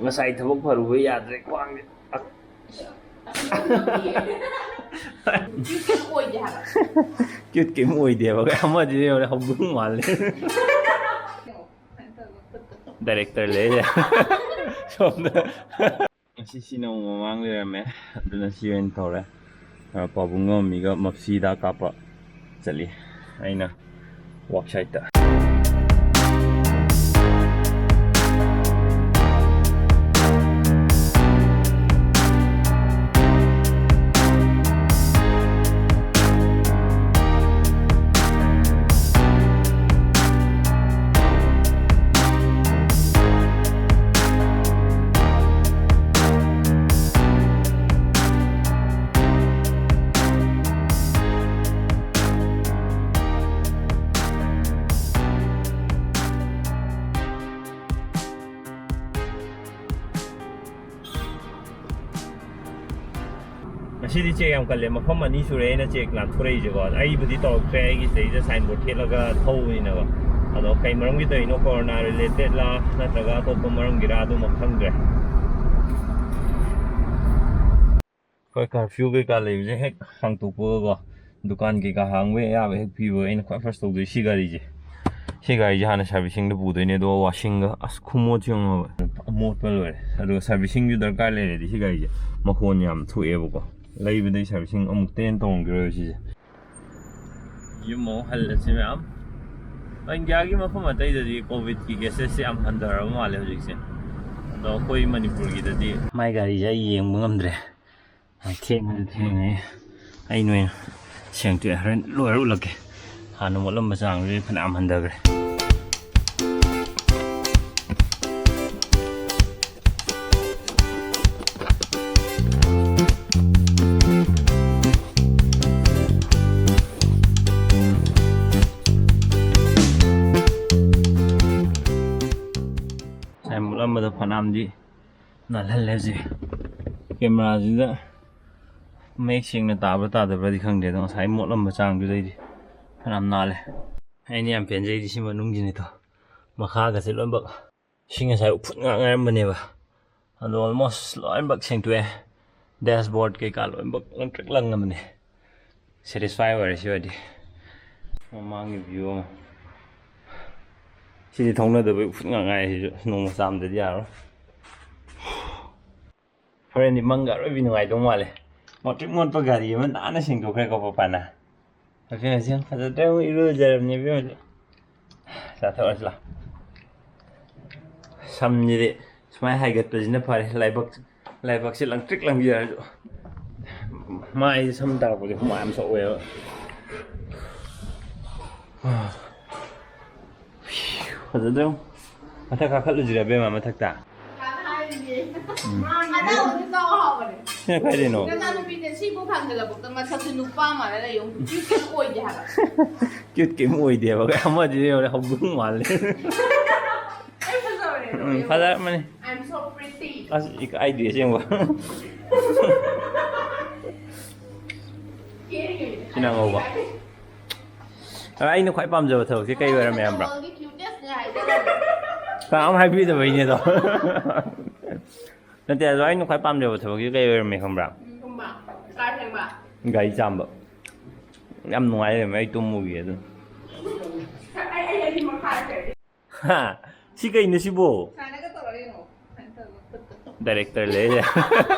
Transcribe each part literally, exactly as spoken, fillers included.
ꯉꯁꯥꯏ ꯊꯕꯛ ꯐꯔꯨꯕ ꯌꯥꯗ꯭ꯔꯦ, ꯈ꯭ꯋꯥꯡꯁꯦ꯫ ꯀ꯭ꯌꯨꯠ ꯑꯣꯏꯗꯦ ꯍꯥꯏꯕ꯫ ꯀ꯭ꯌꯨꯠ ꯀꯩꯝ ꯑꯣꯏꯗꯦꯕ꯫ ꯑꯃꯗꯤ ꯂꯩꯍꯧꯔꯦ, ꯍꯧꯗꯣꯡ ꯃꯥꯜꯂꯦ꯫ ꯗꯥꯏꯔꯦꯛꯇꯔ ꯂꯩꯔꯦ ꯁꯣꯝꯗ꯫ ꯉꯁꯤ ꯁꯤꯅ ꯑꯃꯨꯛ ꯃꯃꯥꯡ ꯂꯩꯔꯝꯃꯦ, ꯑꯗꯨꯅ ꯁꯤ ꯑꯣꯏꯅ ꯇꯧꯔꯦ꯫ ꯑ, ꯄꯥꯕꯨꯡꯒ ꯃꯝꯃꯤꯒ ꯃꯞꯁꯤꯗ ꯀꯥꯞꯄ ꯆꯠꯂꯤ ꯑꯩꯅ ꯋꯥꯛ ꯁꯥꯏꯠꯇ꯫ ꯉꯁꯤꯗꯤ ꯆꯦꯛ ꯌꯥꯝ ꯀꯜꯂꯦ꯫ ꯃꯐꯝ ꯑꯅꯤ ꯁꯨꯔꯦ ꯑꯩꯅ ꯆꯦꯛ ꯂꯥꯟꯊꯣꯔꯛꯏꯁꯦꯀꯣ꯫ ꯑꯩꯕꯨꯗꯤ ꯇꯧꯔꯛꯇ꯭ꯔꯦ, ꯑꯩꯒꯤ ꯁꯤꯗꯩꯗ ꯁꯥꯏꯟ ꯕꯣꯔꯗ ꯊꯦꯠꯂꯒ ꯊꯧꯕꯅꯤꯅꯀꯣ꯫ ꯑꯗꯣ ꯀꯩ ꯃꯔꯝꯒꯤ ꯇꯧꯔꯤꯅꯣ, ꯀꯣꯔꯣꯅꯥ ꯔꯤꯂꯦꯇꯦꯗꯂꯥ ꯅꯠꯇ꯭ꯔꯒ ꯑꯇꯣꯞꯄ ꯃꯔꯝꯒꯤꯔꯥ, ꯑꯗꯨꯃꯛ ꯈꯪꯗ꯭ꯔꯦ꯫ ꯑꯩꯈꯣꯏ ꯀꯔꯐ꯭ꯌꯨ ꯀꯩꯀꯥ ꯂꯩꯕꯁꯦ ꯍꯦꯛ ꯍꯥꯡꯇꯣꯛꯄꯒꯀꯣ, ꯗꯨꯀꯥꯟ ꯀꯩꯀꯥ ꯍꯥꯡꯕ ꯑꯌꯥꯕ ꯍꯦꯛ ꯄꯤꯕ꯫ ꯑꯩꯅ ꯈ꯭ꯋꯥꯏ ꯐꯥꯔꯁ ꯇꯧꯗꯣꯏ ꯁꯤ ꯒꯥꯔꯤꯁꯦ꯫ ꯁꯤ ꯒꯥꯔꯤꯁꯦ ꯍꯥꯟꯅ ꯁꯥꯔꯚꯤꯁꯤꯡꯗ ꯄꯨꯗꯣꯏꯅꯦ, ꯑꯗꯨꯒ ꯋꯥꯁꯤꯡꯒ꯫ ꯑꯁ, ꯈꯨꯃꯣꯠꯁꯨ ꯌꯦꯡꯉꯣꯕ, ꯑꯃꯣꯠꯄ ꯂꯣꯏꯔꯦ꯫ ꯑꯗꯨꯒ ꯁꯥꯔꯚꯤꯁꯤꯡꯁꯨ ꯗꯔꯀꯥꯔ ꯂꯩꯔꯗꯤ ꯁꯤ ꯒꯥꯔꯤꯁꯦ ꯃꯈꯣꯟ ꯌꯥꯝ ꯊꯣꯛꯑꯦꯕꯀꯣ꯫ ꯂꯩꯕꯗꯩ ꯁꯥꯔꯚꯤꯁꯤꯡ ꯑꯃꯨꯛꯇ ꯍꯦꯟꯅ ꯇꯧꯔꯝꯈꯤꯔꯣꯏꯕ ꯁꯤꯁꯦ꯫ ꯌꯨꯝ ꯑꯃꯨꯛ ꯍꯜꯂꯁꯤ ꯃꯌꯥꯝ꯫ ꯏꯟꯗꯤꯌꯥꯒꯤ ꯃꯐꯝ ꯑꯇꯩꯗꯗꯤ ꯀꯣꯚꯤꯗꯀꯤ ꯀꯦꯁꯦꯁꯁꯦ ꯌꯥꯝ ꯍꯟꯊꯔꯕ ꯃꯥꯜꯂꯦ ꯍꯧꯖꯤꯛꯁꯦ꯫ ꯑꯗꯣ ꯑꯩꯈꯣꯏ ꯃꯅꯤꯄꯨꯔꯒꯤꯗꯗꯤ꯫ ꯃꯥꯏ ꯒꯥꯔꯤꯁꯦ ꯑꯩ ꯌꯦꯡꯕ ꯉꯝꯗ꯭ꯔꯦ꯫ ꯊꯦꯡꯉꯁꯨ ꯊꯦꯡꯉꯦ꯫ ꯑꯩ ꯅꯣꯏꯅ ꯁꯦꯡꯇꯣꯛꯑꯦ꯫ ꯍꯣꯔꯦꯟ ꯂꯣꯏꯔ ꯎꯠꯂꯛꯀꯦ꯫ ꯍꯥꯟꯅ ꯃꯣꯠꯂꯝꯕ ꯆꯥꯡꯗꯨꯗꯤ ꯐꯅꯌꯥꯝ ꯍꯟꯊꯈ꯭ꯔꯦ꯫ ꯉꯁꯥꯏ ꯃꯨꯠꯂꯝꯕꯗꯣ ꯐꯅꯌꯥꯝꯗꯤ ꯅꯥꯜꯍꯜꯂꯦ ꯍꯧꯖꯤꯛ꯫ ꯀꯦꯃꯦꯔꯥꯁꯤꯗ ꯃꯌꯦꯛ ꯁꯦꯡꯅ ꯇꯥꯕ꯭ꯔꯥ ꯇꯥꯗꯕ꯭ꯔꯥꯗꯤ ꯈꯪꯗꯦ, ꯑꯗꯣ ꯉꯁꯥꯏ ꯃꯣꯠꯂꯝꯕ ꯆꯥꯡꯗꯨꯗꯩꯗꯤ ꯐꯅꯌꯥꯝ ꯅꯥꯜꯂꯦ꯫ ꯑꯩꯅ ꯌꯥꯝ ꯄꯦꯟꯖꯩꯗꯤ ꯁꯤ ꯃꯅꯨꯡꯁꯤꯅꯤꯗꯣ꯫ ꯃꯈꯥꯒꯁꯦ ꯂꯣꯏꯅꯃꯛ ꯁꯤ ꯉꯁꯥꯏ ꯎꯐꯨꯟ ꯉꯥꯛ ꯉꯥꯏꯔꯝꯕꯅꯦꯕ꯫ ꯑꯗꯣ almost ꯂꯣꯏꯅꯃꯛ ꯁꯦꯡꯗꯣꯛꯑꯦ꯫ Dashboard ꯀꯩꯀꯥ ꯂꯣꯏꯅꯃꯛ ꯂꯪꯇ꯭ꯔꯤꯛ ꯂꯪꯉꯕꯅꯦ꯫ Satisfy ꯑꯣꯏꯔꯦ ꯁꯤ ꯑꯣꯏꯔꯗꯤ꯫ ꯃꯃꯥꯡꯒꯤ view ꯑꯃ꯫ ꯁꯤꯗꯤ ꯊꯧꯅꯗꯕꯩ ꯎꯐꯨꯟ ꯉꯥꯛ ꯉꯥꯏꯔꯦ ꯁꯤꯁꯨ꯫ ꯅꯣꯡꯃ ꯆꯥꯝꯗꯗꯤ ꯌꯥꯔꯔꯣꯏ꯫ ꯍꯣꯔꯦꯟꯗꯤ ꯃꯪꯒ ꯑꯔꯣꯏꯕꯤ ꯅꯨꯡꯉꯥꯏꯗꯧ ꯃꯥꯜꯂꯦ꯫ ꯃꯣꯠꯇ꯭ꯔꯤꯛ ꯃꯣꯠꯄ ꯒꯥꯔꯤ ꯑꯃ ꯅꯥꯟꯅ ꯁꯦꯡꯗꯣꯛꯈ꯭ꯔꯦꯀꯣ ꯄꯄꯥꯅ꯫ ꯍꯧꯖꯤꯛ ꯍꯧꯖꯤꯛ ꯐꯖꯗ꯭ꯔꯦ, ꯑꯃꯨꯛ ꯏꯔꯨꯖꯔꯕꯅꯦ ꯏꯕꯦꯝꯃ꯫ ꯆꯥꯊꯣꯛꯑꯁꯤ ꯂꯥꯎ꯫ ꯁꯝꯁꯤꯗꯤ ꯁꯨꯃꯥꯏꯅ ꯍꯥꯏꯒꯠꯄꯁꯤꯅ ꯐꯔꯦ꯫ ꯂꯥꯏꯕꯛ, ꯂꯥꯏꯕꯛꯁꯤ ꯂꯪꯇ꯭ꯔꯤꯛ ꯂꯪꯖꯔꯁꯨ꯫ ꯃꯥꯏꯁꯦ ꯁꯝ ꯇꯥꯔꯛꯄꯁꯦ ꯍꯨꯃꯥꯡ ꯌꯥꯝ ꯁꯧꯋꯦꯕ꯫ ꯐꯖꯗ꯭ꯔꯣ? ꯃꯊꯛ ꯀꯥꯈꯠꯂꯨꯁꯤꯔ, ꯕꯦꯝꯃ, ꯃꯊꯛꯇ? ꯎꯝ꯫ ꯁꯤꯅ ꯀꯥꯏꯗꯩꯅꯣ? ꯅꯆꯥꯅꯨꯄꯤꯁꯦ ꯁꯤꯕꯨ ꯊꯥꯡꯖꯜꯂꯛꯄꯗ ꯃꯁꯛꯁꯦ ꯅꯨꯄꯥ ꯃꯥꯟꯅ ꯂꯩꯌꯣ꯫ Cute ꯀꯩꯝ ꯑꯣꯏꯗꯦ ꯍꯥꯏꯕ꯫ Cute ꯀꯩꯝ ꯑꯣꯏꯗꯦꯕ꯫ ꯑꯃꯗꯤ ꯌꯦꯡꯉꯨꯅꯦ, ꯍꯧꯗꯣꯡ ꯃꯥꯜꯂꯦ꯫ ꯑꯩ ꯐꯖꯕꯅꯦ꯫ ꯎꯝ, ꯐꯖꯔꯝꯃꯅꯤ꯫ I'm so pretty꯫ ꯑꯁ, ꯏꯀꯥꯏꯗꯦ ꯑꯁꯦꯡꯕ꯫ ꯁꯤꯅ ꯑꯉꯧꯕ꯫ ꯑ, ꯑꯩꯅ ꯈ꯭ꯋꯥꯏ ꯄꯥꯝꯖꯕ ꯊꯕꯛꯁꯦ ꯀꯩ ꯑꯣꯏꯔꯝꯃꯦ ꯈꯪꯕ꯭ꯔꯥ? Worldꯒꯤ cutestꯅꯦ ꯍꯥꯏꯖꯔꯕꯅꯦ꯫ ꯀꯅꯥꯝ ꯍꯥꯏꯕꯤꯗꯕꯩꯅꯦ ꯑꯗꯣ꯫ ꯅꯠꯇꯦ, ꯑꯗꯣ ꯑꯩꯅ ꯈ꯭ꯋꯥꯏ ꯄꯥꯝꯖꯕ ꯊꯕꯛꯁꯦ ꯀꯩ ꯑꯣꯏꯔꯝꯃꯦ ꯈꯪꯕ꯭ꯔꯥ? ꯎꯝ, ꯀꯨꯝꯕ꯫ Car ꯁꯦꯡꯕ꯫ ꯒꯥꯔꯤ ꯆꯥꯝꯕ꯫ ꯌꯥꯝ ꯅꯨꯡꯉꯥꯏ ꯂꯩꯔꯝꯃꯦ, ꯑꯩ ꯇꯨꯝꯃꯨꯒꯦ ꯑꯗꯨꯝ꯫ ꯑꯩ, ꯑꯩ, ꯑꯩꯗꯤ ꯃꯈꯥ ꯆꯠꯈ꯭ꯔꯦ꯫ ꯍꯥ? ꯁꯤ ꯀꯩꯅꯣ ꯁꯤꯕꯣ? ꯁꯨꯃꯥꯏꯅꯒ ꯇꯧꯔꯒ ꯌꯦꯡꯉꯣ꯫ ꯁꯨꯃꯥꯏꯅ ꯇꯧꯔꯒ ꯈꯨꯠꯇ꯫ Director ꯂꯩꯔꯦ꯫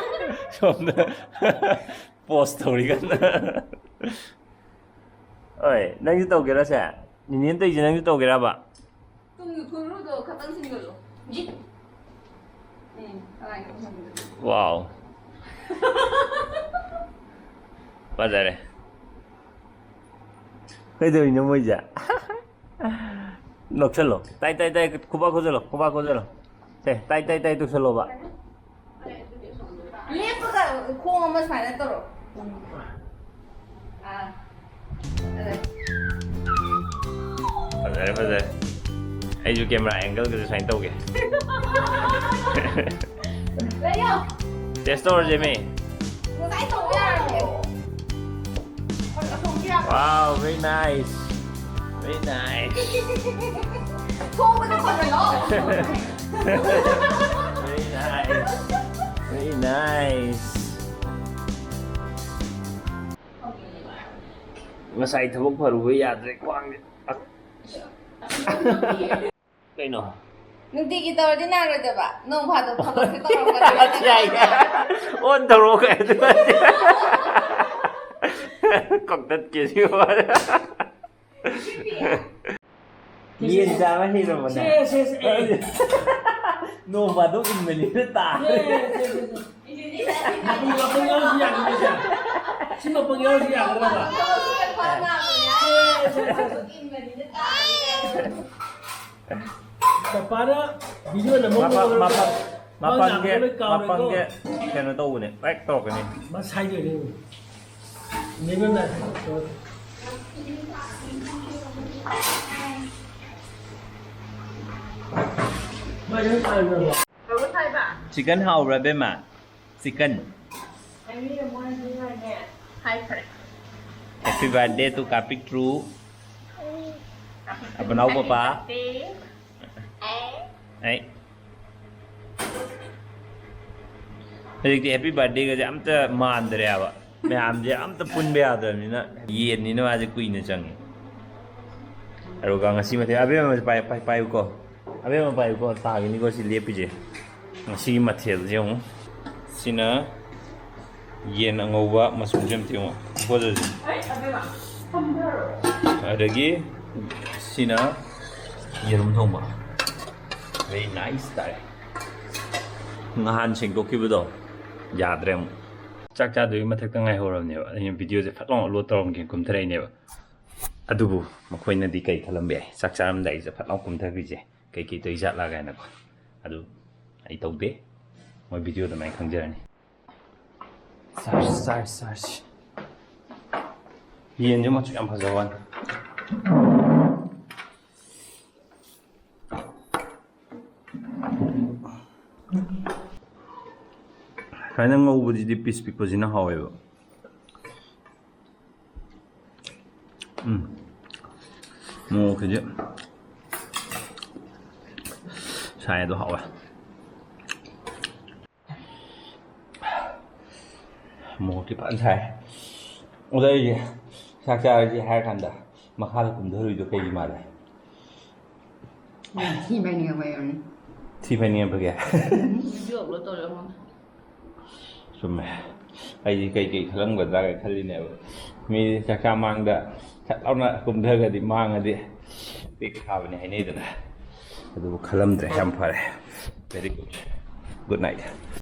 ꯁꯣꯝꯗ post ꯇꯧꯔꯤ ꯀꯟꯅ꯫ ꯍꯣꯏ, ꯅꯪꯁꯨ ꯇꯧꯒꯦꯔꯥ ꯁꯦ? ꯅꯤꯅꯦꯅ ꯇꯧꯔꯤꯁꯦ ꯅꯪꯁꯨ ꯇꯧꯒꯦꯔꯕ? ꯇꯨꯡꯒꯤ ꯈꯨꯔꯨꯗꯣ ꯈꯇꯪ ꯁꯤꯡꯖꯜꯂꯣ꯫ ꯖꯤꯠ꯫ ꯎꯝ, ꯑꯗꯨꯃꯥꯏꯅ ꯇꯧꯁꯟꯕꯤꯔꯣ꯫ Wow꯫ ꯐꯖꯔꯦ꯫ ꯀꯩꯗꯧꯔꯤꯅꯣ ꯃꯣꯏꯁꯦ? ꯅꯣꯛꯁꯜꯂꯣ꯫ ꯇꯥꯏ, ꯇꯥꯏ, ꯇꯥꯏ, ꯈꯨꯕꯥꯛ ꯈꯨꯖꯜꯂꯣ, ꯈꯨꯕꯥꯛ ꯈꯨꯖꯜꯂꯣ꯫ ꯁꯦ, ꯇꯥꯏ, ꯇꯥꯏ, ꯇꯥꯏ ꯇꯧꯁꯜꯂꯣꯕ꯫ ꯂꯦꯞꯄꯒ ꯈꯣꯡ ꯑꯃ ꯁꯨꯃꯥꯏꯅ ꯇꯧꯔꯣ꯫ ꯑꯥ꯫ ꯐꯖꯔꯦ, ꯐꯖꯔꯦ꯫ ꯑꯩꯁꯨ camera angleꯒꯁꯦ ꯁꯨꯃꯥꯏꯅ ꯇꯧꯒꯦ꯫ ꯂꯩꯌꯣ꯫ Test ꯇꯧꯔꯁꯦ ꯃꯤ꯫ ꯉꯁꯥꯏ ꯇꯧꯕ ꯌꯥꯔꯝꯃꯦ꯫ ꯑꯁꯣꯝꯒꯤ ꯌꯥꯔꯣ? Wow, very nice. Very nice. ꯊꯣꯡꯕꯗ ꯈꯣꯠꯂꯣ꯫ Very nice. Nice. ꯉꯁꯥꯏ ꯊꯕꯛ ꯐꯔꯨꯕ ꯌꯥꯗ꯭ꯔꯦ ꯈ꯭ꯋꯥꯡꯁꯦ꯫ ꯀꯩꯅꯣ? ꯅꯨꯡꯇꯤꯒꯤ ꯇꯧꯔꯗꯤ ꯅꯥꯔꯣꯏꯗꯕ, ꯅꯣꯡ ꯐꯥꯗꯣꯛ ꯊꯕꯛꯁꯦ ꯇꯧꯔꯛꯄꯗ꯫ ꯑꯣꯟ ꯇꯧꯔꯛꯑꯣ ꯀꯥꯏ ꯑꯗꯨ꯫ ꯀꯛꯊꯠꯀꯦ ꯁꯤ꯫ ꯌꯦꯟ ꯆꯥꯕ ꯍꯩꯔꯕꯅꯦ? ꯁꯦ, ꯁꯦ, ꯁꯦ, ꯑꯦ꯫ ꯅꯣꯡ ꯐꯥꯗꯣꯛ ꯏꯟꯕꯅꯤꯅ ꯇꯥꯔꯦ꯫ ꯁꯦ, ꯁꯦ, ꯁꯦ, ꯁꯦ꯫ ꯃꯄꯪ, ꯃꯄꯪ ꯌꯥꯎꯔꯁꯨ ꯌꯥꯒꯗ꯭ꯔꯣ ꯁꯦ? ꯁꯤ ꯃꯄꯪ ꯌꯥꯎꯔꯁꯨ ꯌꯥꯒꯗ꯭ꯔꯕ? ꯁꯦ, ꯁꯦ, ꯁꯦ, ꯁꯦ꯫ ꯆꯄꯥꯅ video ꯅꯝꯍꯧꯕ ꯃꯄꯪ, ꯃꯄꯪ, ꯃꯥ ꯃꯄꯪꯒꯤ, ꯂꯥꯛꯄꯗ ꯂꯣꯏ ꯀꯥꯎꯔꯦꯀꯣ꯫ ꯃꯄꯪꯒꯤ ꯀꯩꯅꯣ ꯇꯧꯕꯅꯦ, ꯄꯦꯛ ꯇꯧꯔꯛꯀꯅꯤ꯫ ꯃꯁꯥꯏꯗꯣꯏꯅꯦ꯫ ꯅꯦꯝꯅ ꯅꯥꯏ꯫ ꯃꯥꯏ ꯂꯣꯏ ꯀꯥꯎꯔꯦꯀꯣ꯫ Chicken ꯍꯥꯎꯕ꯭ꯔꯥ, ꯕꯦꯝꯃ? Chicken꯫ Happy birthday to ꯀꯥꯄꯤꯛꯇ꯭ꯔꯨ꯫ ꯑꯕꯅꯥꯎ ꯄꯄꯥ꯫ ꯑꯩ꯫ ꯍꯧꯖꯤꯛꯇꯤ happy birthday ꯒꯁꯦ ꯑꯝꯇ ꯃꯥꯟꯗ꯭ꯔꯦꯕ꯫ ꯃꯌꯥꯝꯁꯦ ꯑꯝꯇ ꯄꯨꯟꯕ ꯌꯥꯗ꯭ꯔꯕꯅꯤꯅ ꯌꯦꯟꯅꯤꯅ ꯃꯥꯁꯦ ꯀꯨꯏꯅ ꯆꯪꯉꯦ꯫ ꯑꯗꯨꯒ ꯉꯁꯤ ꯃꯊꯦꯜ, ꯑꯕꯦꯝꯃ ꯄꯥꯏ-, ꯄꯥꯏ-, ꯄꯥꯏꯌꯨꯀꯣ꯫ ꯑꯕꯦꯝꯃ ꯄꯥꯏꯌꯨꯀꯣ, ꯇꯥꯒꯤꯅꯤꯀꯣ ꯁꯤ ꯂꯦꯞꯄꯤꯁꯦ꯫ ꯉꯁꯤꯒꯤ ꯃꯊꯦꯜꯁꯦ ꯌꯦꯡꯉꯨ꯫ ꯁꯤꯅ ꯌꯦꯟ ꯑꯉꯧꯕ ꯃꯆꯨꯁꯦ ꯑꯝꯇ ꯌꯦꯡꯉꯣ꯫ ꯈꯨꯐꯖꯁꯦ꯫ ꯑꯗꯒꯤ ꯁꯤꯅ ꯌꯦꯔꯨꯝ ꯊꯣꯡꯕ꯫ Very nice ꯇꯥꯔꯦ꯫ ꯅꯍꯥꯟ ꯁꯦꯡꯗꯣꯛꯈꯤꯕꯗꯣ ꯌꯥꯗ꯭ꯔꯦ ꯑꯃꯨꯛ꯫ ꯆꯥꯛ ꯆꯥꯗꯣꯏꯒꯤ ꯃꯊꯛꯇ ꯉꯥꯏꯍꯧꯔꯕꯅꯦꯕ꯫ ꯑꯩꯅ video ꯁꯦ ꯐꯠ ꯂꯥꯎꯅ upload ꯇꯧꯔꯝꯒꯦ ꯀꯨꯝꯊꯔꯛꯏꯅꯦꯕ꯫ ꯑꯗꯨꯕꯨ ꯃꯈꯣꯏꯅꯗꯤ ꯀꯩ ꯈꯜꯂꯝꯕ ꯌꯥꯏ? ꯆꯥꯛ ꯆꯥꯔꯝꯗꯥꯏꯁꯤꯗ ꯐꯠ ꯂꯥꯎ ꯀꯨꯝꯊꯈ꯭ꯔꯤꯁꯦ ꯀꯩꯀꯩ ꯇꯧꯔꯤ ꯖꯥꯠꯂꯥ ꯀꯥꯏꯅꯀꯣ꯫ ꯑꯗꯨ ꯑꯩ ꯇꯧꯗꯦ꯫ ꯃꯣꯏ video ꯗ ꯃꯥꯏ ꯈꯪꯖꯔꯅꯤ꯫ ꯆꯥꯔꯁꯤ, ꯆꯥꯔꯁꯤ, ꯆꯥꯔꯁꯤ꯫ ꯌꯦꯟꯁꯦ ꯃꯆꯨ ꯌꯥꯝ ꯐꯖꯕ ꯋꯥꯅꯤ꯫ ꯁꯨꯃꯥꯏꯅ ꯉꯧꯕꯁꯤꯗꯤ piece ꯄꯤꯛꯄꯁꯤꯅ ꯍꯥꯎꯋꯦꯕ꯫ ꯎꯝ꯫ ꯃꯣꯔꯣꯛꯁꯤꯗꯤ ꯁꯥꯏ ꯑꯗꯣ ꯍꯥꯎꯋꯦ꯫ ꯃꯣꯔꯣꯛꯇꯤ ꯐꯖꯅ ꯁꯥꯏ꯫ ꯑꯗꯣ ꯑꯩꯁꯦ ꯆꯥꯛ ꯆꯥꯔꯁꯤ ꯍꯥꯏꯔ ꯀꯥꯟꯗ ꯃꯈꯥꯗ ꯀꯨꯝꯊꯔꯨꯏꯗꯣ ꯀꯩꯒꯤ ꯃꯥꯜꯂꯦ? ꯌꯥꯝ ꯊꯤ ꯐꯥꯏꯅꯤꯡꯉꯛꯄ ꯑꯣꯏꯔꯝꯅꯤ꯫ ꯊꯤ ꯐꯥꯏꯅꯤꯡꯉꯛꯄꯒꯤ? ꯚꯤꯗꯤꯑꯣ ꯑꯞꯂꯣꯗ ꯇꯧꯔꯦ ꯑꯃꯨꯛ꯫ ꯆꯨꯝꯃꯦ꯫ ꯑꯩꯗꯤ ꯀꯩꯀꯩ ꯈꯜꯂꯝꯒꯗ꯭ꯔꯥꯒ ꯈꯜꯂꯤꯅꯦꯕ꯫ ꯃꯤ ꯆꯥꯛꯆꯥ ꯃꯥꯡꯗ ꯁꯠ ꯂꯥꯎꯅ ꯀꯨꯝꯊꯒꯗꯤ ꯃꯥꯡꯉꯗꯤ ꯄꯤꯛ ꯊꯥꯕꯅꯤ ꯍꯥꯏꯅꯩꯗꯅ꯫ ꯑꯗꯨꯕꯨ ꯈꯜꯂꯝꯗ꯭ꯔꯦ, ꯌꯥꯝ ꯐꯔꯦ꯫ Very good. Good night.